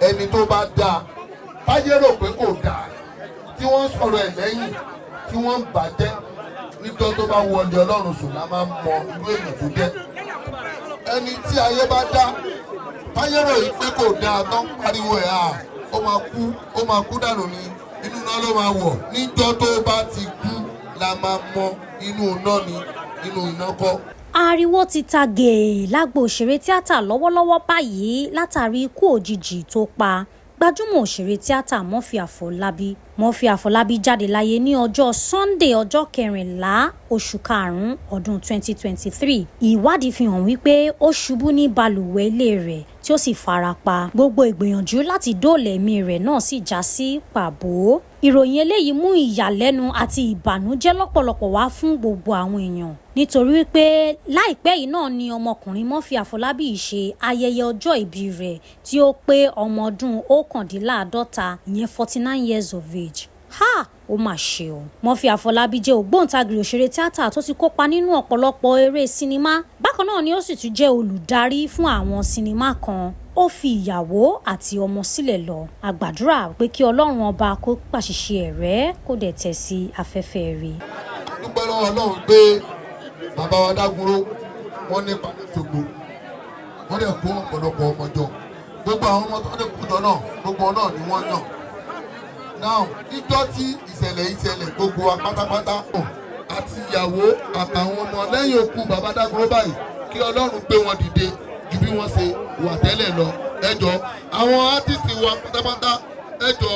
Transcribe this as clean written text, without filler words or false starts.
Ẹni tó bá dáa, táyé rò pé kò dáa, tí wọ́n ń sọ̀rọ̀ ẹ̀ lẹ́yìn, tí wọ́n ń bàjẹ́, níjọ́ tó bá wọlé Ọlọ́run sùn la máa ń mọ irú èèyàn tó jẹ́. Ẹni tí ayé bá dá, táyé rò yìí pé kò dáa, tó ń pariwo ẹ̀, à ó máa kú, ó máa kú dànù ni, inú iná ló máa wọ̀, níjọ́ tó bá ti kú la máa mọ inú iná ni, inú iná kọ́. Ariwo ti ta gèè lágbo òṣèré tíátà lọ́wọ́lọ́wọ́ báyìí látàrí ikú òjijì tó pa gbajúmọ̀ òṣèré tíátà Murphy Àfọlábí. Murphy Àfọlábí jáde láyé ní ọjọ́ Sunday, ọjọ́ 14 oṣù karùn-ún ọdún 2023. Ìwádìí fi hàn wípé ó ṣubú ní balùwẹ̀ ilé rẹ̀ tí ó sì fara pa. Gbogbo ìgbìyànjú láti dóòlà ẹ̀mí rẹ̀ náà sì já sí pàbó. Ìròyìn eléyìí mú ìyàlẹ́nu àti ìbànújẹ́ lọ́pọ̀lọpọ̀ wá fún gbogbo àwọn èèyàn, nítorí wípé láìpẹ́ yìí náà ni ọmọkùnrin Murphy Àfọlábí yìí ṣe ayẹyẹ ọjọ́ ìbí rẹ̀ tí ó pé ọmọ ọdún 49, ìyẹn 49 years of age. Ha, ó mà ṣe o. Murphy Àfọlábí jẹ́ ògbóǹtagìrì òṣèré tíátà tó ti kópa nínú ọ̀pọ̀lọpọ̀ eré sinimá. Bákan náà ni ó sì tún jẹ́ olùdarí fún àwọn sinimá kan. Ó fi ìyàwó àti ọmọ sílẹ̀ lọ. A gbàdúrà pé kí Ọlọ́run Ọba kó pàṣìṣe ẹ̀ rẹ́, kó dẹ̀ tẹ̀ sí afẹ́fẹ́ rẹ̀. Dúpẹ́ lọ́wọ́ Ọlọ́run pé bàbá wa Dágunró, wọ́n nípa Ṣògbó, wọ́n dẹ̀ kó ọ̀pọ̀lọpọ̀ ọmọ jọ. Gbogbo àwọn ọmọ tó dẹ̀ kó jọ náà, gbogbo náà ni wọ́n yàn. Now, níjọ́ tí ìṣẹ̀lẹ̀ yìí ṣẹlẹ̀, gbogbo wa pátápátá àti ìyàwó àtàwọn ọmọ lẹ́yìn òkú bàbá Dágunró báyìí, kí Ọlọ́run gbé wọn dìde ju bí wọ́n ṣe wà tẹ́lẹ̀ lọ. Ẹ jọ̀ọ́, àwọn artist wa pátápátá, ẹ jọ̀ọ́.